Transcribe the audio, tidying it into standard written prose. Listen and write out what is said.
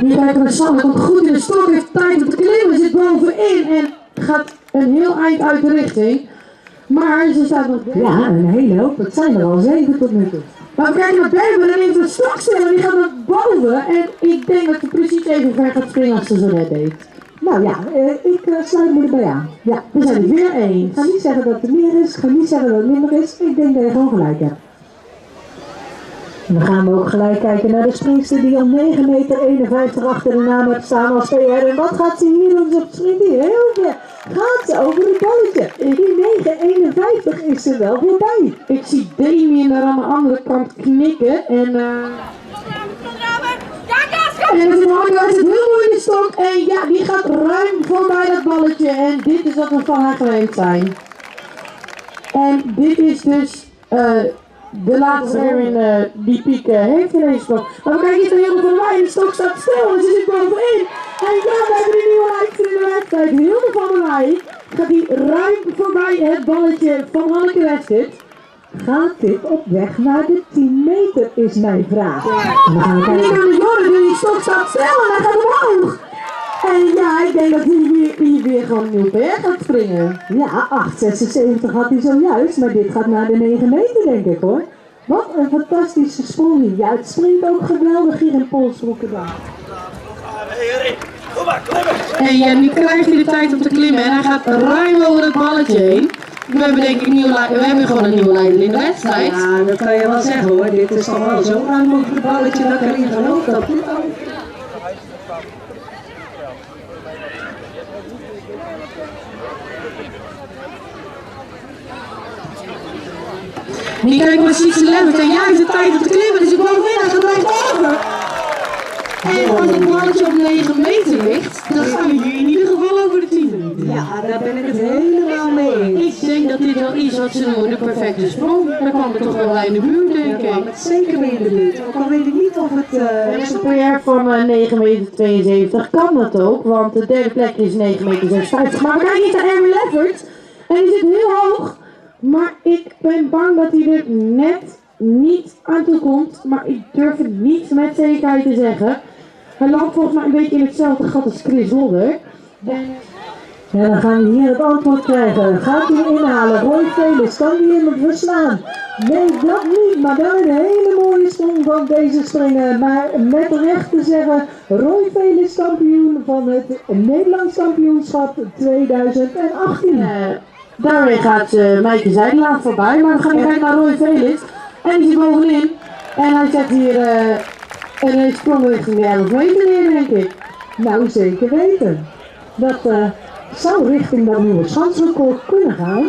Nu kijken we naar Sanne, komt goed in de stok, heeft tijd om te klimmen, zit bovenin en gaat een heel eind uit de richting. Maar ze staat nog... Ja, een hele hoop. Het zijn er al 7 tot nu toe. Maar we kijken naar Berber en neemt de stok stil en die gaat naar boven. En ik denk dat ze precies even ver gaat springen als ze zo net deed. Nou ja, ik sluit me erbij aan. Ja, we zijn het weer eens. Ik ga niet zeggen dat het meer is, ik ga niet zeggen dat het minder is. Ik denk dat je gewoon gelijk hebt. En dan gaan we ook gelijk kijken naar de springster die al 9,51 meter achter de naam heeft staan als PR. En wat gaat ze hier doen? Ze springt hier heel ver. Gaat ze over het balletje. Die 9,51 is ze wel voorbij. Ik zie Damien daar aan de andere kant knikken. En en het zit heel mooi in de stok. En ja, die gaat ruim voorbij dat balletje. En dit is wat we van haar gewend zijn. En dit is dus de laatste Erwin die piek heeft in deze stok. Maar we kijken hier naar Hilde van der Weij. De stok staat stil en ze zit bovenin. En ja, we hebben de nieuwe leidster in de wedstrijd. Hilde van der Weij gaat die ruim voorbij het balletje van Hanneke Westert. Gaat dit op weg naar de 10 meter, is mijn vraag. En we gaan En kijken. hier aan de Jorren, die stok staat stil en hij gaat omhoog. En ja, ik denk dat hij hier weer gewoon nieuw PR gaat springen. Ja, 8,76 had hij zojuist, maar dit gaat naar de 9 meter denk ik hoor. Wat een fantastische sprong hier. Ja, het springt ook geweldig hier in Polsbroekerdam. En ja, nu krijgt hij de tijd om te klimmen en hij gaat ruim over het balletje heen. We hebben denk ik nieuwe we hebben gewoon een nieuwe leider in de wedstrijd. Ja, dat kan je wel zeggen hoor. Dit is toch wel zo ruim over het balletje dat ik erin geloof dat dit al... Nu kijken we naar Sietse Lemmert en jij heeft de tijd om te klimmen, dus ik bovenin, hij gaat recht over. En als het balletje op 9 meter ligt, dan gaan we hier in ieder geval over de 10 meter. Ja, daar ben ik het helemaal mee eens. Ik denk dat dit wel is wat ze noemen de perfecte sprong. Daar kwam het toch wel bij in de buurt, denk Daar kwam ik. het zeker mee in de buurt. Ook al weet ik niet of het... En met een PR van 9,72 meter kan dat ook, want de derde plek is 9,56 meter. Maar we kijken hier naar Erwin Leffert en die zit heel hoog. Maar ik ben bang dat hij er net niet aan toe komt. Maar ik durf het niet met zekerheid te zeggen. Hij landt volgens mij een beetje in hetzelfde gat als Chris Lodder. En Ja, dan gaan we hier het antwoord krijgen. Gaat hij inhalen? Roy Velis, kan hij hem verslaan? Nee, dat niet. Maar wel een hele mooie sprong van deze springer. Maar met recht te zeggen, Roy Velis kampioen van het Nederlands kampioenschap 2018. Daarmee gaat Maaike Zijdelaan voorbij. Maar we gaan nu kijken naar Roy Velis. En die zit bovenin. En hij zet hier een sprong richting de 11 meter neer, denk ik. Nou, zeker weten. Dat zou richting dat nieuwe schansrecord kunnen gaan.